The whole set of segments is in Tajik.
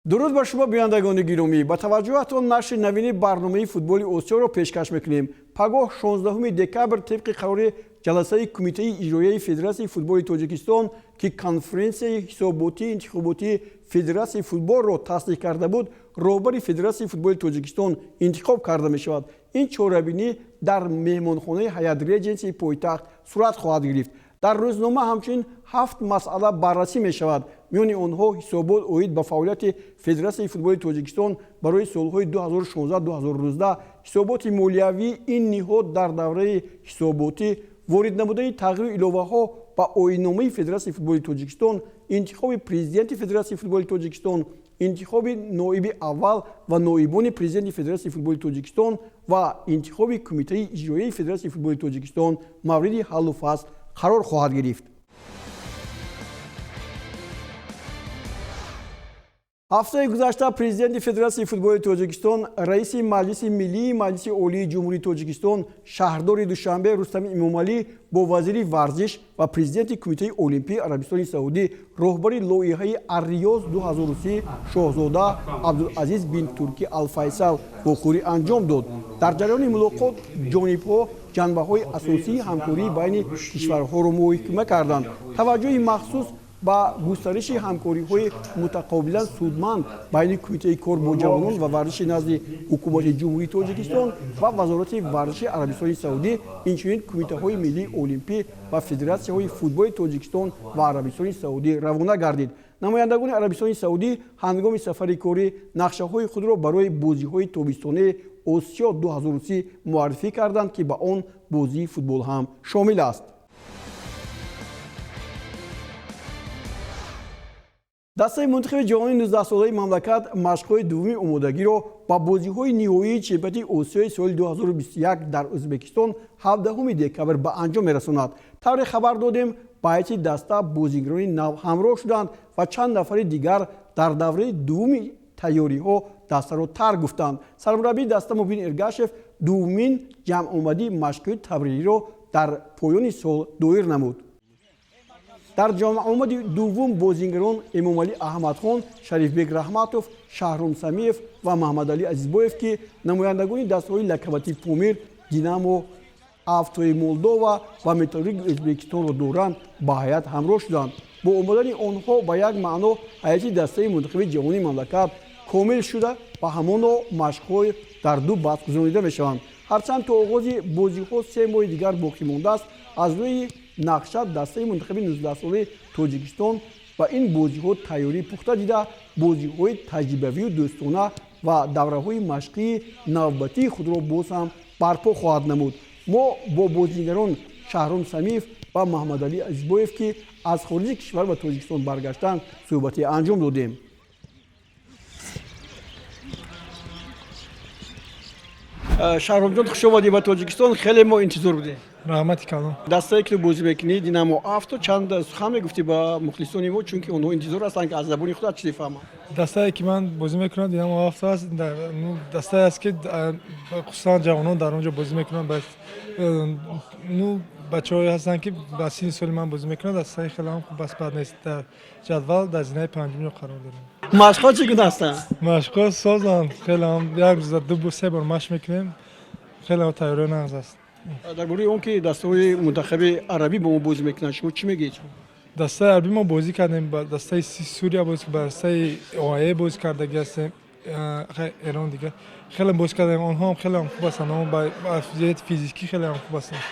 Дуруд ба шумо, бинандагони гиромӣ. Ба таваҷҷӯҳатон нашри навини барномаи футболи Осиёро пешкаш мекунем. Пагоҳ, 16 декабр, тибқи қарори ҷаласаи Кумитаи иҷроияи Федератсияи футболи Тоҷикистон, ки конференсияи ҳисоботии интихоботии Федератсияи футболро тасдиқ карда буд, роҳбари Федератсияи футболи Тоҷикистон интихоб карда мешавад. Ин чорабинӣ дар меҳмонхонаи Ҳаят Реҷенсии пойтахт сурат хоҳад гирифт. Дар рӯзнома ҳамчунин ҳафт масъала баррасӣ мешавад. Миёни онҳо ҳисобот оид ба фаъолияти Федератсияи футболи Тоҷикистон барои солҳои 2016-2019, ҳисоботи молиявии ин ниҳод дар давраи ҳисоботӣ, ворид намудани тағйиру иловаҳо ба оинномаи Федератсияи футболи Тоҷикистон, интихоби президенти Федератсияи футболи Тоҷикистон, интихоби ноиби аввал ва ноибони президенти Федератсияи футболи Тоҷикистон ва интихоби Кумитаи иҷроияи Федератсияи футболи Тоҷикистон мавриди ҳаллу фасл қарор хоҳад гирифт. Ҳафтаи гузашта президенти Федератсияи футболи Тоҷикистон, раиси Маҷлиси Миллии Маҷлиси Олии Ҷумҳурии Тоҷикистон, шаҳрдори Душанбе Рустами Эмомалӣ бо вазири варзиш ва президенти Кумитаи Олимпии Арабистони Саудӣ, роҳбари лоиҳаи Арриёз 2030 шоҳзода Абдулазиз бин Туркӣ Алфайсал вохӯрӣ анҷом дод. Дар ҷараёни мулоқот ҷонибҳо ҷанбаҳои асосии ҳамкории байни кишварҳоро муҳокима карданд. Таваҷҷӯҳи махсус ба густариши ҳамкориҳои мутақобилан судманд байни Кумитаи кор бо ҷавонон ва варзиши назди Ҳукумати Ҷумҳурии Тоҷикистон ва Вазорати варзиши Арабистони Саудӣ, инчунин кумитаҳои миллии олимпӣ ва федератсияҳои футболи Тоҷикистон ва Арабистони Саудӣ равона гардид. Намояндагони Арабистони Саудӣ ҳангоми сафари корӣ нақшаҳои худро барои бозиҳои тобистонаи Осиё 2030 муаррифӣ карданд, ки ба он бозии футбол ҳам шомил аст. Дастаи мунтахаби ҷавонони 19-солаи мамлакат машқҳои дуввуми омодагиро ба бозиҳои ниҳоии чемпионати Осиёи соли 2021 дар Ӯзбекистон 17 декабр ба анҷом мерасонад. Тавре хабар додем, ба ҳайати даста бозигарони нав ҳамроҳ шуданд ва чанд нафари дигар дар давраи дуввуми тайёриҳо дастаро тарк гуфтанд. Сармураббии даста Мубин Эргашев дуввумин ҷамъомадии машқҳои тавририро дар поёни сол доир намуд. Дар ҷамъомади дуввум бозингарон Эмомалӣ Аҳмадхон, Шарифбек Раҳматов, Шаҳром Самиев ва Маҳмадалӣ Азизбоев, ки намояндагони дастаҳои Локомотив Помир, Динамо Автои Молдова ва Металлурги Ӯзбекистонро доранд, ба ҳайат ҳамроҳ шуданд. Бо омадани онҳо ба як маъно ҳайати дастаи мунтахаби ҷавонии мамлакат комил шуда ва ҳамоно машқҳои дар ду бахш гузаронида мешаванд. Ҳарчанд то оғози бозиҳо 3 моҳи дигар боқӣ мондааст, аз рӯи нақша дастаи мунтахаби 19-солаи Тоҷикистон ба ин бозиҳо тайёрии пухта дида, бозиҳои таҷрибавию дӯстона ва давраҳои машқии навбатии худро боз ҳам барпо хоҳад намуд. Мо бо бозигарон Шаҳром Самиев ва Маҳмадалӣ Азизбоев, ки аз хориҷи кишвар ба Тоҷикистон баргаштанд, суҳбате анҷом додем. Шаҳромҷон, хуш омадӣ ба Тоҷикистон, хеле мо интизор будем. Раҳмати калон. Дастае ки ту бозӣ мекунӣ, Динамо Авто, чанд сухан мегуфтӣ ба мухлисони мо, чунки онҳо интизор ҳастанд, ки аз забони худат чизе фаҳманд. Дастае, ки ман бозӣ мекунам, Динамо Авто аст. Дастае аст, ки хусусан ҷавонон дар он ҷо бозӣ мекунанд. Ну, бачаҳое ҳастанд, ки ба синни соли ман бозӣ мекунанд. Дастаи хеле ҳам хуб аст, бад нест, дар ҷадвал дар зинаи панҷумё қарор дорем. Машқҳо чӣ гуна ҳастанд? Машқҳо созанд, хеле ҳам, як рӯза ду се бор машқ мекунем, хеле ҳам тайёрӣ нағз аст. Дар бораи он ки дастаҳои мунтахаби арабӣ бо мо бозӣ мекунанд, шумо чӣ мегӯед? Дастаи арабӣ мо бозӣ кардем, ба дастаи Сурия бозӣ, ба дастаи ОАЭ бозӣ кардагӣ ҳастем, Эрон, дигар хеле бозӣ кардем. Онҳо ҳам хеле ҳам хуб ҳастанд, ба ҷиҳати физикӣ хеле ҳам хуб ҳастанд.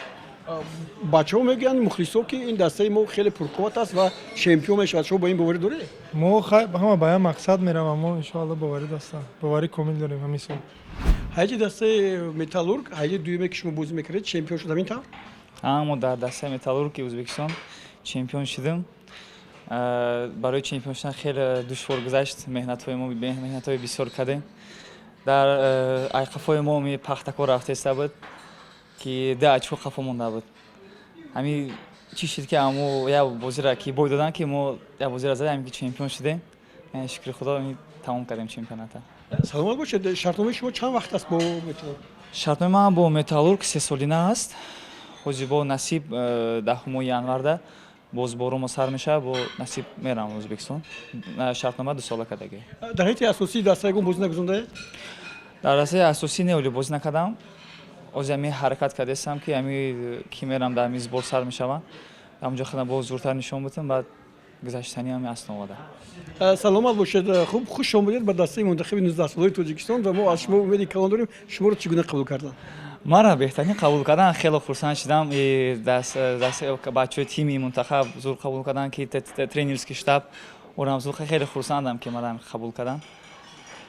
Бачаҳо мегӯянд, мухлисо, ки ин дастаи мо хеле пурқувват аст ва чемпион мешавад. Шумо ба ин боварӣ доред? Мо ҳама ба як мақсад меравам, мо иншоалло боварӣ дастам, боварӣ комил дорем ҳамин сол. Ҳайати дастаи Металлург, ҳайати дуюме, ки шумо бозӣ мекардед, чемпион шуд, ҳамин тавр? Мо дар дастаи Металлурги Ӯзбекистон чемпион шудем. Барои чемпион шудан хеле душвор гузашт, меҳнатҳои мо, меҳнатҳои бисёр кардем. Дар айқафои мо Пахтакор рафтеста буд, ки ду очко қафо монда буд. Ҳамин чӣ шуд, ки амо як бозиро ки бой доданд, ки мо як бозиро задем, ки чемпион шудем. Шукри Худо, тамом кардем чемпионата. Саломат бошед. Шартномаи шумо чанд вақт аст бо Металлург? Шартномаи ман бо Металлург сесолина аст. Ҳозир бо насиб 10 моҳи январда Боз боромо сар мешавад, бо насиб мерам Ӯзбекистон. Шартнома 2 сола кардагӣ. Дар ҳайати асосии даста ягон бозӣ нагузондаед? Дар дастаи асосӣ не, олӣ бозӣ накардам. Ози ами ҳаракат кардастам, ки ами ки мерам, дар ами сбор сар мешаванд, ҳамонҷо худам боз зуртар нишон бутам, баъд гузаштани ами основада. Саломат бошед. Хуб, хуш омадед ба дастаи мунтахаби 19-солаи Тоҷикистон ва мо аз шумо умеди калон дорем. Шуморо чӣ гуна қабул карданд? Мара беҳтарин қабул кардан, хеле хурсанд шудам. Бачаҳои тими мунтахаб зур қабул карданд, ки тренерский штаб орам зур, хеле хурсандам, ки мара қабул карданд.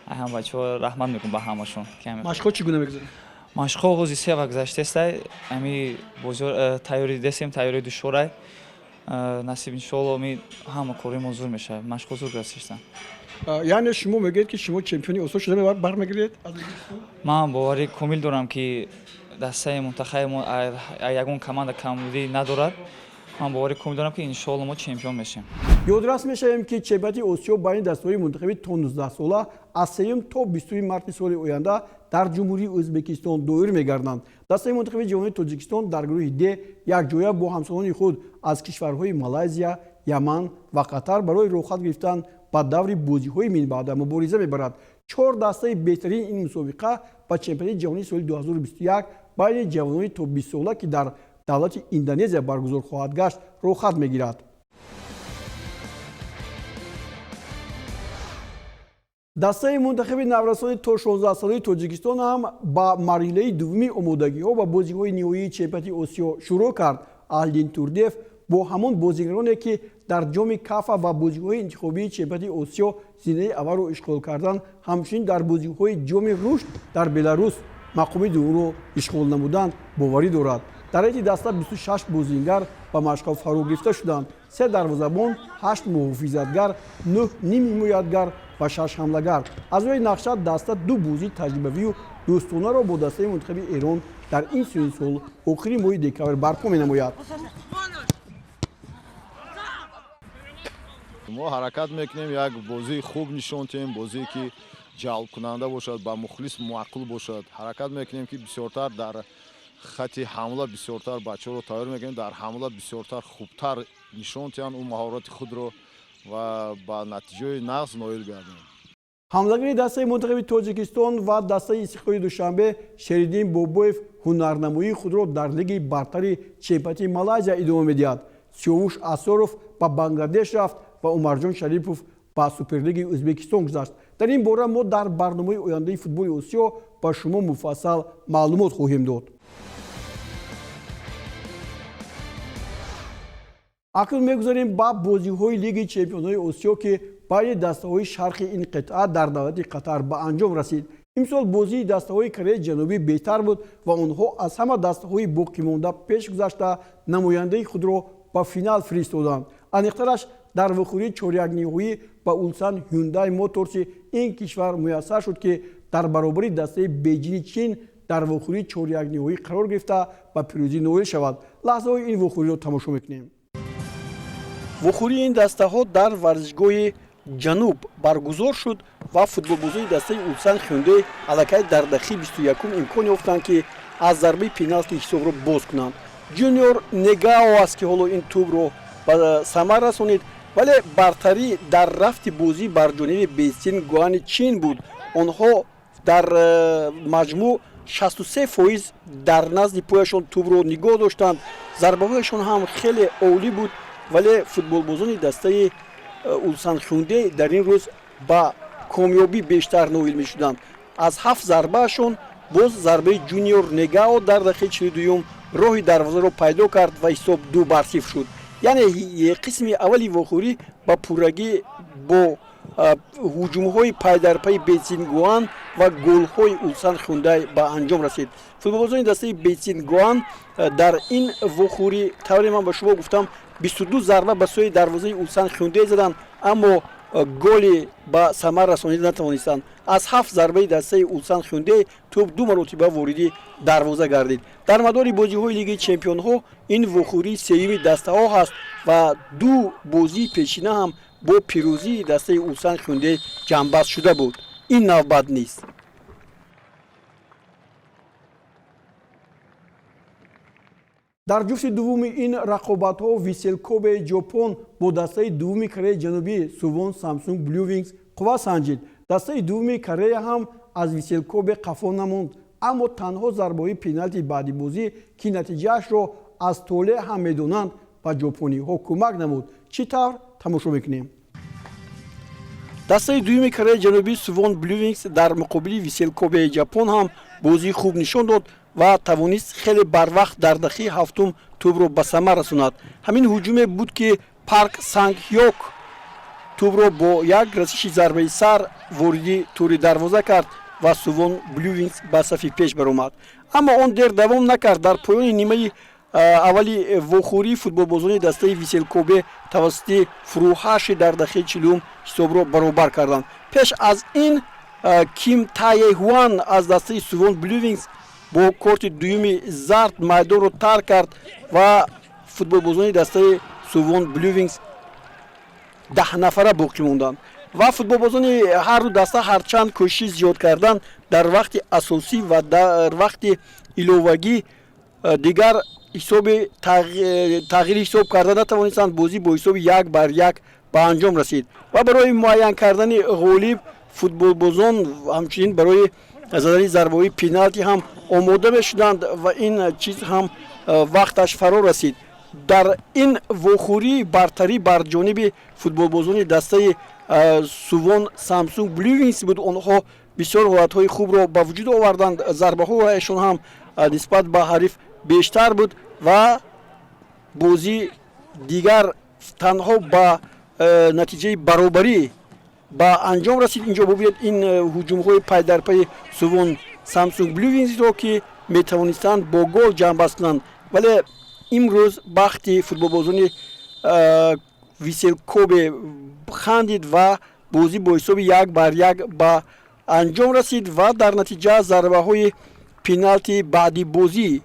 Ҳам бачаҳо раҳмат мекунам ба ҳамашон. Машқҳо чӣ гуна мегузаранд? Машқҳо ҳози се вақт гузаштестай. Ами бозиҳо тайёрӣ дестем, тайёрии душворай. Насиб, иншоалло, ми ҳама кори мо зур мешавад, машқҳо зур гузаштестанд. Яъне шумо мегӯед, ки шумо чемпиони Осиё шуда бармегардед? Ман боварӣ комил дорам, ки дастаи мунтахаби мо ягон команда камбудӣ надорад. Ман боварӣ комил дорам, ки иншоалло мо чемпион мешавем. Ёдрас мешавем, ки чемпионати Осиё байни дастаҳои мунтахаби то 19 сола аз 3 то 20 марти соли оянда дар Ҷумҳурии Ӯзбекистон доир мегарданд. Дастаи мунтахаби ҷавонони Тоҷикистон дар гурӯҳи Д якҷоя бо ҳамсолони худ аз кишварҳои Малайзия, Яман ва Қатар барои роҳхат гирифтан ба даври бозиҳои минбаъда мубориза мебарад. Чор дастаи беҳтарини ин мусобиқа ба чемпионати ҷаҳонии соли 2021 байни ҷавонони то 20 сола, ки дар давлати Индонезия баргузор хоҳад гашт, роҳхат мегирад. Дастаи мунтахаби наврасони то 16-солаи Тоҷикистон ҳам ба марҳилаи дуввуми омодагиҳо ба бозиҳои ниҳоии чемпионати Осиё шурӯъ кард. Аҳлиддин Турдиев бо ҳамон бозигароне, ки дар ҷоми Кафа ва бозиҳои интихобии чемпионати Осиё зинаи аввалро ишғол карданд, ҳамчунин дар бозиҳои ҷоми Рушд дар Беларус мақоми дуввумро ишғол намуданд, боварӣ дорад. Дар ҳайати даста 26 бозингар ба машқҳо фаро гирифта шуданд: се дарвозабон, ҳашт муҳофизатгар, нӯҳ нимҳимоятгар ва шаш ҳамлагар. Аз рӯи нақша даста ду бозии таҷрибавию дӯстонаро бо дастаи мунтахаби Эрон дар ин сӯи сол, охири моҳи декабр, барпо менамояд. Мо ҳаракат мекунем як бозии хуб нишон диҳем, бозие, ки ҷалбкунанда бошад, ба мухлис маъқул бошад. Ҳаракат мекунем, ки бисёртар дар хати ҳамла бисёртар бачаҳоро тайёр мекунем, дар ҳамла бисёртар хубтар нишон диҳанд ӯ маҳорати худро ва ба натиҷаи нағз ноил гардем. Ҳамлагари дастаи мунтахаби Тоҷикистон ва дастаи Истиқлоли Душанбе Шериддин Бобоев ҳунарнамоии худро дар лиги бартари чемпионати Малайзия идома медиҳад. Сиёвуш Асоров ба Бангладеш рафт ва Умарҷон Шарипов ба Суперлигаи Ӯзбекистон гузашт. Дар ин бора мо дар барномаи ояндаи Футболи Осиё ба шумо муфассал маълумот хоҳем дод. Акнун мегузарем ба бозиҳои Лиги чемпионҳои Осиё, ки байни дастаҳои шарқи ин қитъа дар давлати Қатар ба анҷом расид. Имсол бозии дастаҳои Кореяи Ҷанубӣ беҳтар буд ва онҳо аз ҳама дастаҳои боқимонда пеш гузашта, намояндаи худро ба финал фиристоданд. Аниқтараш, дар вохӯрии чорякниҳоӣ ба Улсан Ҳюндай Моторси ин кишвар муяссар шуд, ки дар баробари дастаи Беҷини Чин дар вохӯрии чорякниҳоӣ қарор гирифта, ба пирӯзӣ ноил шавад. Лаҳзаҳои ин вохӯриро тамошо мекунем. Вохӯрии ин дастаҳо дар варзишгоҳи Ҷануб баргузор шуд ва футболбозони дастаи Улсан Хюндей аллакай дар дақиқаи 21-ум имкон ёфтанд, ки аз зарбаи пеналти ҳисобро боз кунанд. Ҷуниор Негао аст, ки ҳоло ин тӯбро ба самар расонид, вале бартарӣ дар рафти бозӣ бар ҷониби Бесин Гуани Чин буд. Онҳо дар маҷмӯъ 63% дар назди пояшон тӯбро нигоҳ доштанд. Зарбаҳояшон ҳам хеле олӣ буд, вале футболбозони дастаи Улсан Хюндей дар ин рӯз ба комёбӣ бештар ноил мешуданд. Аз ҳафт зарбаашон боз зарбаи Ҷуниор Негао дар дақиқаи 42-юм роҳи дарвозаро пайдо кард ва ҳисоб 2-0 шуд. Яъне қисми аввали вохӯрӣ ба пуррагӣ бо ҳуҷумҳои пайдарпайи Бетсингуан ва голҳои Улсан Хюндай ба анҷом расид. Футболбозони дастаи Бетсингуан дар ин вохӯрӣ, тавре ман ба шумо гуфтам, 22 зарба ба сӯи дарвозаи Улсан Хюндей заданд, аммо голи ба самар расонида натавонистанд. Аз ҳафт зарбаи дастаи Улсан Хюндей тӯб ду маротиба вориди дарвоза гардид. Дар мадори бозиҳои Лигаи чемпионҳо ин вохӯрии сеюми дастаҳо ҳаст ва ду бозии пешина ҳам бо пирӯзии дастаи Улсан Хюндей ҷамъбаст шуда буд. Ин навбат нест. Дар ҷуфти дуввуми ин рақобатҳо Виссел Кобе Ҷопон бо дастаи дуввуми Кореяи Ҷанубӣ Сувон Самсунг Блювингс қувва санҷид. Дастаи дуввуми Корея ҳам аз Виссел Кобе қафо намонд, аммо танҳо зарбаҳои пеналти баъди бозӣ, ки натиҷаашро аз толеъ ҳам медонанд, ба ҷопониҳо кӯмак намуд. Чӣ тавр, тамошо мекунем. Дастаи дуюми Кореяи Ҷанубӣ Сувон Блювингс дар муқобили Виссел Кобеи Ҷапон ҳам бозии хуб нишон дод ва тавонист хеле барвақт дар дақиқаи ҳафтум тӯбро ба самар расонад. Ҳамин ҳуҷуме буд, ки Парк Санг Ҳёк тӯбро бо як расиши зарбаи сар вориди тӯри дарвоза кард ва Сувон Блювингс ба сафи пеш баромад. Аммо он дер давом накард. Дар поёни нимаи аввали вохӯрии футболбозони дастаи Виссел Кобе тавассути Фурухаши дар дақиқаи 40-ум ҳисобро баробар карданд. Пеш аз ин Ким Тае Хуан аз дастаи Сувон Блювингс бо корти дуюми зард майдонро тарк кард ва футболбозони дастаи Сувон Блювингс 10 нафара боқӣ монданд. Ва футболбозони ҳарду даста ҳарчанд кӯшиши зиёд кардан дар вақти асосӣ ва дар вақти иловагӣ, дигар ҳисоби тағйири ҳисоб карда натавонистанд. Бозӣ бо ҳисоби 1-1 ба анҷом расид ва барои муайян кардани ғолиб футболбозон ҳамчунин барои задани зарбаҳои пеналти ҳам омода мешуданд ва ин чиз ҳам вақташ фаро расид. Дар ин вохӯрӣ бартарӣ бар ҷониби футболбозони дастаи Сувон Самсунг Блювинс буд. Онҳо бисёр ҳолатҳои хубро ба вуҷуд оварданд, зарбаҳояшон ҳам нисбат ба ҳариф бештар буд ва бозӣ дигар танҳо ба натиҷаи баробарӣ ба анҷом расид. Инҷо бубинед ин ҳуҷумҳои пайдарпайи Сувон Самсунг Блювинсро, ки метавонистанд бо гол ҷамъбаст кунанд, вале имрӯз бахти футболбозони Виссел Кобе хандид ва бозӣ бо ҳисоби 1-1 ба анҷом расид ва дар натиҷа зарбаҳои пеналти баъди бозӣ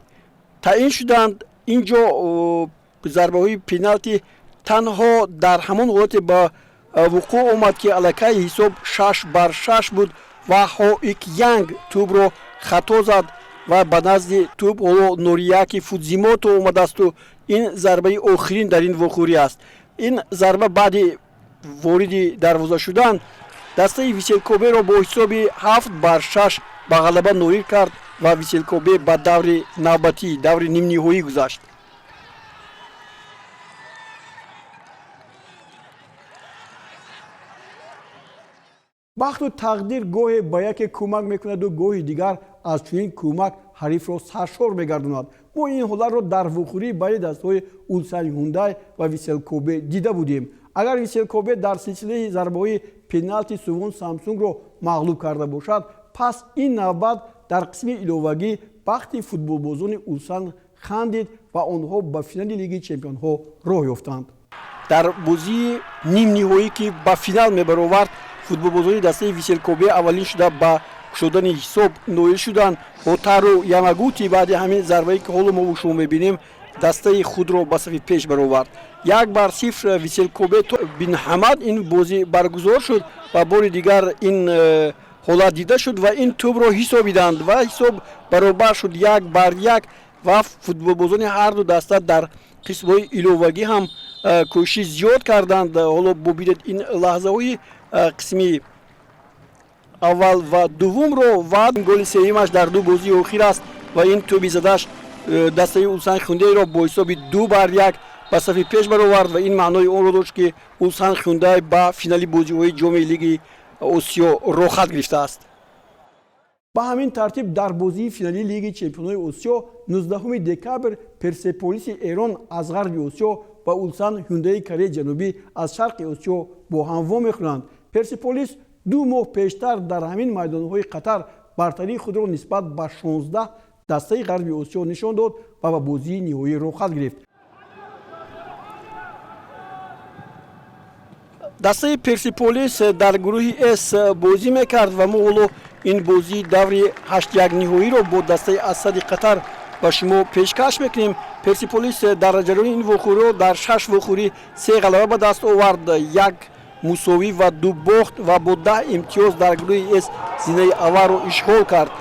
таъин шуданд. Инҷо зарбаҳои пеналти танҳо дар ҳамон ҳолате ба вуқӯъ омад, ки аллакай ҳисоб 6-6 буд ва Ҳоик Янг тӯбро хато зад ва ба назди тӯб ҳоло Норияки Фудзимото омадаасту ин зарбаи охирин дар ин вохӯрӣ аст. Ин зарба баъди вориди дарвоза шудан дастаи Виссел Коберо бо ҳисоби 7-6 ба ғалаба ноил кард ва Виссел Кобе ба даври навбатӣ, даври нимниҳоӣ гузашт. Бахту тақдир гоҳе ба яке кӯмак мекунаду гоҳи дигар аз чунин кӯмак ҳарифро саршор мегардонад. Мо ин ҳолатро дар вохӯрии байни дастаҳои Улсан Ҳундай ва Виссел Кобе дида будем. Агар Виссел Кобе дар силсилаи зарбаҳои пеналти Сувон Самсунгро мағлуб карда бошад, пас ин навбат дар қисми иловагӣ бахти футболбозони Улсан хандид ва онҳо ба финали Лиги чемпионҳо роҳ ёфтанд. Дар бозии нимниҳоӣ, ки ба финал мебаровард, футболбозони дастаи Виссел Кобе аввалин шуда ба кушодани ҳисоб ноил шуданд. Хотару Ямагути баъди ҳамин зарбае, ки ҳоло мо шумо мебинем, дастаи худро ба сафи пеш баровард, 1-0 Виссел Кобе бин Ҳамад. Ин бозӣ баргузор шуд ва бори дигар ин ҳолат дида шуд ва ин тӯбро ҳисобиданд ва ҳисоб баробар шуд, 1-1. Ва футболбозони ҳарду даста дар қисмҳои иловагӣ ҳам кӯшиш зиёд карданд. Ҳоло бубинед ин лаҳзаҳои қисми аввал ва дуввумро. Ва голи сеюмаш дар ду бозии охир аст ва ин тӯби задаш дастаи Улсан Хюндайро бо ҳисоби 2-1 ба сафи пеш баровард ва ин маънои онро дошт, ки Улсан Хюндай ба финали бозиҳои Ҷоми Лиги Осиё роҳхат гирифтааст. Ба ҳамин тартиб, дар бозии финалии Лиги чемпионҳои Осиё 19 декабр Персеполиси Эрон аз Ғарби Осиё ва Улсан Ҳюндаи Кореяи Ҷанубӣ аз Шарқи Осиё бо ҳам вомехӯранд. Персеполис 2 моҳ пештар дар ҳамин майдонҳои Қатар бартарии худро нисбат ба 16 дастаи Ғарби Осиё нишон дод ва ба бозии ниҳоӣ роҳхат гирифт. Дастаи Персиполис дар гурӯҳи С бозӣ мекард ва мо ҳоло ин бозии даври ҳаштякниҳоиро бо дастаи Ассади Қатар ба шумо пешкаш мекунем. Персиполис дар ҷараёни ин вохӯриҳо дар шаш вохӯрӣ се ғалаба ба даст овард, як мусовӣ ва ду бохт ва бо 10 имтиёз дар гурӯҳи С зинаи аввалро ишғол кард.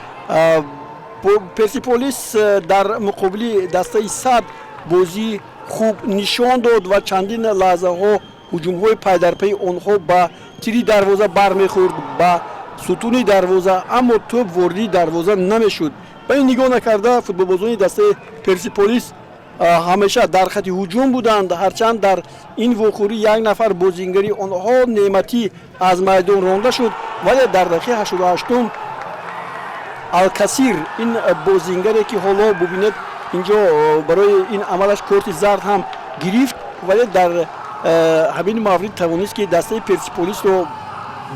Персиполис дар муқобили дастаи Сад Бозии хуб нишон дод ва чандин лаҳзаҳо ҳуҷумҳои пайдарпайи онҳо ба тири дарвоза бармехӯрд, ба сутуни дарвоза, аммо тӯб вориди дарвоза намешуд. Ба ин нигоҳ накарда, футболбозони дастаи Персиполис ҳамеша дар хати ҳуҷум буданд. Ҳарчанд дар ин вохӯрӣ як нафар бозингари онҳо, Неъматӣ, аз майдон ронда шуд, вале дар дақиқаи 88-ум Алкасир, ин бозингаре ки ҳоло бубинед, инҷо барои ин амалаш корти зард ҳам гирифт, вале дар ҳамин маврид тавонист, ки дастаи Персиполисро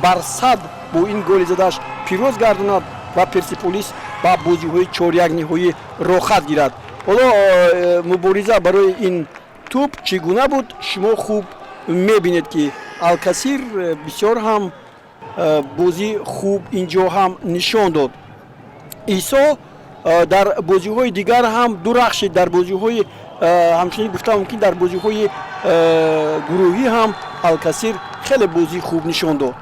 бар сад бо ин голи задааш пирӯз гардонад ва Персиполис ба бозиҳои чоряк ниҳоӣ роҳхат гирад. Ҳоло мубориза барои ин тӯб чӣ гуна буд, шумо хуб мебинед, ки Алкасир бисёр ҳам бозӣ хуб инҷо ҳам нишон дод. Исо дар бозиҳои дигар ҳам дурахшид. Дар бозиҳои, ҳамчунин гуфта мумкин, дар бозиҳои гурӯҳӣ ҳам Алкасир хеле бозии хуб нишон дод.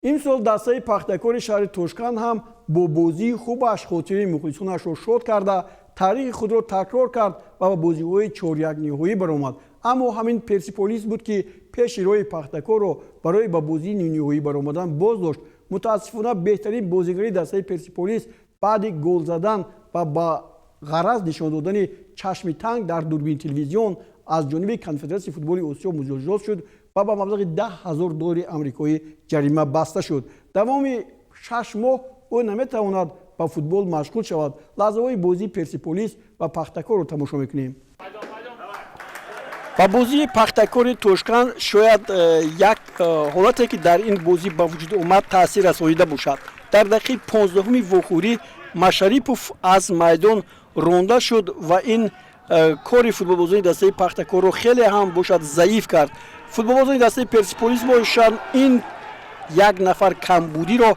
Имсол дастаи Пахтакори шаҳри Тошканд ҳам бо бозии хубаш хотири мухлисонашро шод карда, таърихи худро такрор кард ва ба бозиҳои чорякниҳоӣ баромад. Аммо ҳамин Персиполис буд, ки пеши роҳи Пахтакорро барои ба бозии нимниҳоӣ баромадан боз дошт. Мутаассифона, беҳтарин бозигари дастаи Персиполис баъди гол задан ва ба ғараз нишон додани чашми танг дар дурбини телевизион аз ҷониби Конфедератсияи футболи Осиё муҷозот шуд ва ба маблағи 10 000 доллари амрикоӣ ҷарима баста шуд. Давоми 6 моҳ ӯ наметавонад ба футбол машғул шавад. Лаҳзаҳои бозии Персиполис ва Пахтакорро тамошо мекунем. Ва бозии Пахтакори Тошканд шояд як ҳолате, ки дар ин бозӣ ба вуҷуд омад, таъсир расонида бошад. Дар дақиқаи 15-уми вохӯрӣ Машарипов аз майдон ронда шуд ва ин кори футболбозони дастаи Пахтакорро хеле ҳам бошад заиф кард. Футболбозони дастаи Персиполис бошанд, ин як нафар камбудиро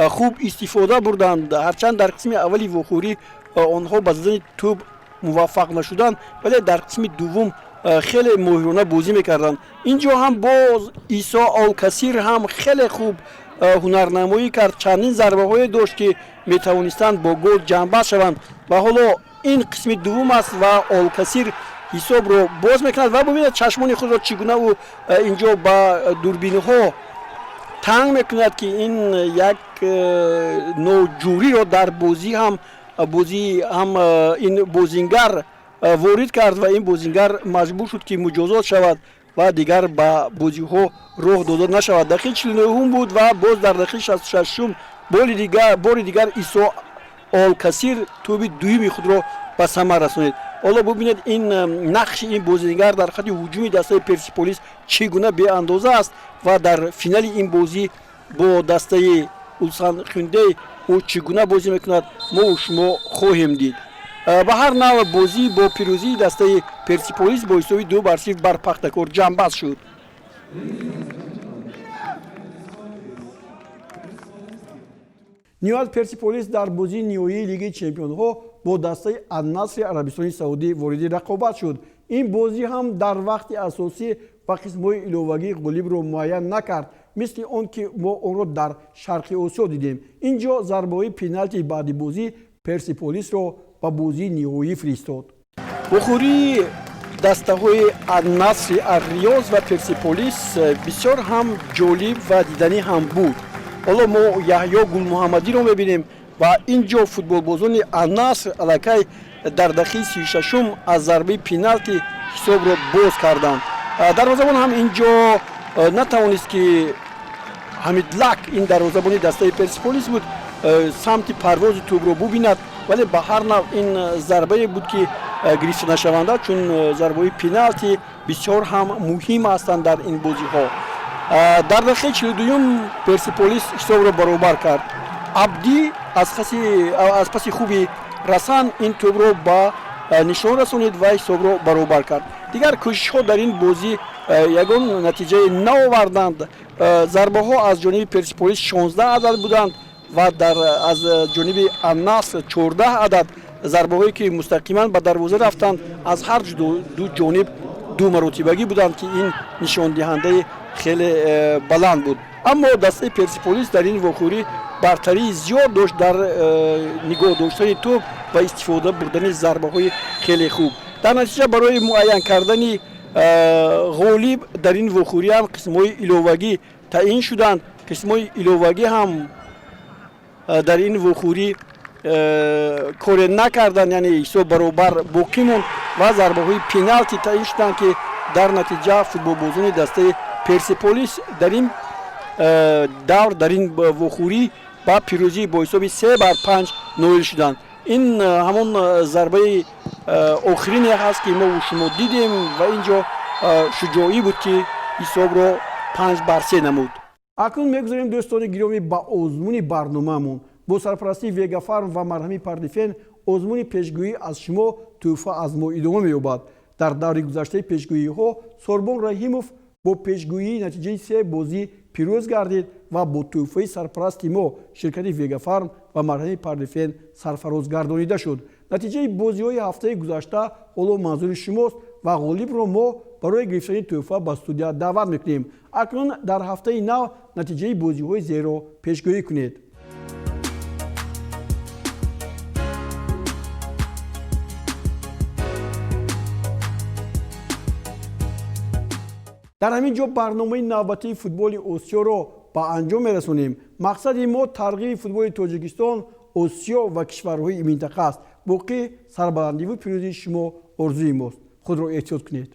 хуб истифода бурданд. Ҳарчанд дар қисми аввали вохӯрӣ онҳо ба задани тӯб муваффақ нашуданд, вале дар қисми дуввум хеле моҳирона бозӣ мекарданд. Ин ҷо ҳам боз Исо Олкасир ҳам хеле хуб ҳунарнамоӣ кард. Чандин зарбаҳое дошт, ки метавонистанд бо гол ҷамъбаст шаванд. Ва ҳоло ин қисми дуввум аст ва Олкасир ҳисобро боз мекунад. Ва бубинед, чашмони худро чӣ гуна ӯ инҷо ба дурбинҳо танг мекунад, ки ин як ноҷӯриро дар бозӣ ҳам ин бозингар ворид кард ва ин бозингар маҷбур шуд, ки муҷозот шавад ва дигар ба бозиҳо роҳ дода нашавад. Дақиқаи 49-ум буд ва боз дар дақиқаи 66-ум бори дигар Исо Олкасир тӯби дуюми худро ба самар расонид. Ҳоло бубинед, ин нақши ин бозингар дар хати ҳуҷуми дастаи Персиполис чӣ гуна беандоза аст ва дар финали ин бозӣ бо дастаи Улсан Хюндей ӯ чӣ гуна бозӣ мекунад, мо шумо хоҳем дид. Ба ҳар навъ, бозӣ бо пирӯзии дастаи Персиполис бо ҳисоби 2-0 бар Пахтакор ҷамъбаст шуд. Ниҳоят, Персиполис дар бозии ниҳоии Лигаи чемпионҳо бо дастаи Аннасри Арабистони Саудӣ вориди рақобат шуд. Ин бозӣ ҳам дар вақти асосӣ ва қисмҳои иловагӣ ғолибро муайян накард, мисли он ки мо онро дар Шарқи Осиё дидем. Ин ҷо зарбаҳои пеналти баъди бозӣ Персиполисро ба бозии ниҳоӣ фиристод. Вохӯрии дастаҳои Аннасри Арриёз ва Персиполис бисёр ҳам ҷолиб ва диданӣ ҳам буд. Ҳоло мо Яҳё Гулмуҳаммадиро мебинем ва ин ҷо футболбозони Аннаср аллакай дар дақиқаи 36-ум аз зарбаи пеналти ҳисобро боз карданд. Дарвозабон ҳам ин ҷо натавонист, ки Ҳамидлак, ин дарвозабони дастаи Персиполис буд, самти парвози тӯбро бубинад, вале ба ҳар навъ ин зарбае буд, ки гирифтанашаванда, чун зарбаҳои пеналти бисёр ҳам муҳим ҳастанд дар ин бозиҳо. Дар дақиқаи 42-юм Персиполис ҳисобро баробар кард. Абдӣ аз паси хуби расан ин тӯбро ба нишон расонид ва ҳисобро баробар кард. Дигар кӯшишҳо дар ин бозӣ ягон натиҷае наоварданд. Зарбаҳо аз ҷониби Персиполис 16 адад буданд ва аз ҷониби Аннаср 14 адад. Зарбаҳое, ки мустақиман ба дарвоза рафтанд, аз ҳар ду ҷониб ду маротибагӣ буданд, ки ин нишондиҳандаи Хеле баланд буд, аммо дастаи Персиполис дар ин вохӯрӣ бартарии зиёд дошт дар нигоҳ доштани тӯб ва истифода бурдани зарбаҳои хеле хуб. Дар натиҷа, барои муайян кардани ғолиб дар ин вохӯрӣ ҳам қисмҳои иловагӣ таъин шуданд. Қисмҳои иловагӣ ҳам дар ин вохӯрӣ коре накарданд, яъне ҳисоб баробар боқӣ монд ва зарбаҳои пеналти таъин шуданд, ки дар натиҷа футболбозони дастаи Персиполис дар ин давр, дар ин вохӯрӣ ба пирӯзӣ бо ҳисоби 3-5 ноил шуданд. Ин ҳамон зарбаи охирине ҳаст, ки мо шумо дидем, ва ин ҷо Шуҷоӣ буд, ки ҳисобро 5-3 намуд. Акнун мегузарем, дӯстони гиромӣ, ба озмуни барномаамон. Бо сарпарастии Вегафарм ва марҳами Пардифен озмуни пешгӯӣ «Аз шумо тӯҳфа, аз мо» идома меёбад. Дар даври гузаштаи пешгӯиҳо Сорбон Раҳимов бо пешгӯии натиҷаи се бозӣ пирӯз гардид ва бо тӯҳфаи сарпарасти мо, ширкати Вегафарм ва марҳами Пардифен, сарфароз гардонида шуд. Натиҷаи бозиҳои ҳафтаи гузашта ҳоло манзури шумост ва ғолибро мо барои гирифтани тӯҳфа ба студия даъват мекунем. Акнун дар ҳафтаи нав натиҷаи бозиҳои зерро пешгӯӣ кунед. Дар ҳамин ҷо барномаи навбатии футболи Осиёро ба анҷом мерасонем. Мақсади мо тарғиби футболи Тоҷикистон, Осиё ва кишварҳои минтақа аст. Боқӣ сарбаландиву пирӯзии шумо орзуи мост. Худро эҳтиёт кунед.